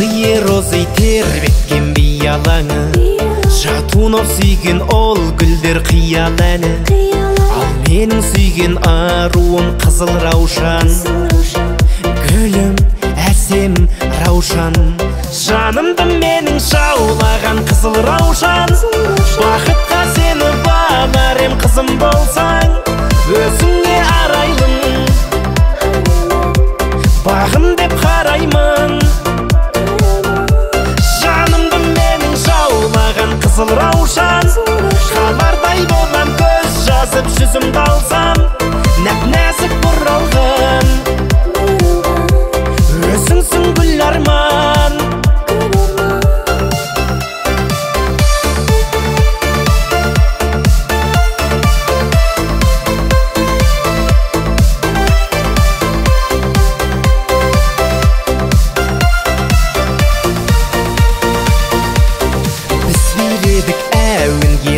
Белые розы тербеткен биялаңы, Шатунов сүйген ол гүлдер қиял әні. Ал менің сүйген аруым қызыл раушан, гүлім әсем раушан. Жанымды менің жаулаған қызыл раушан, бақытқа сені балар ем қызым болсаң. Өзіңе арайлым, бағым деп қараймын. Жанымды менің жаулаған қызыл раушан, қалардай болам көз жазып жүзімді алсам, нәп-нәзік бұралған өзіңсің гүл арман.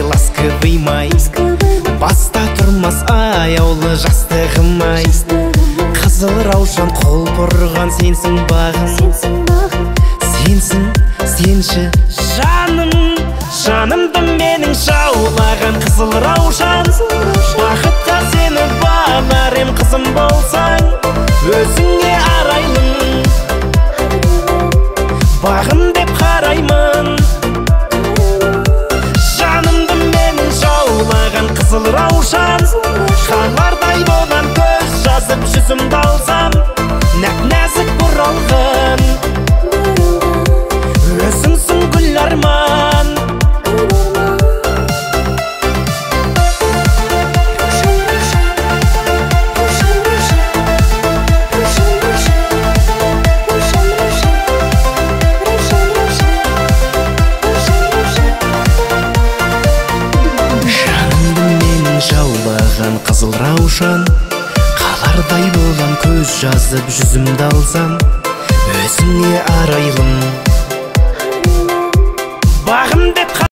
Ласковый май, баста тұрмас аяулы жастығым ай. Қызыл раушан құлпырған сенсің бағым, сенсің, сенші жаным. Жанымды менің жаулаған қызыл раушан, бақытқа сені балар ем қызым болсаң. Өзіңе арайлым, бағым деп қараймын. Қызыл раушан, қалардай болам көз жазып жүзімді алсам, нәп-нәзік бұралған өзіңсің гүл арман. Жаулаған қызыл раушан, қалардай болам көз жазып жүзімді алсам, өзіңе арайлым,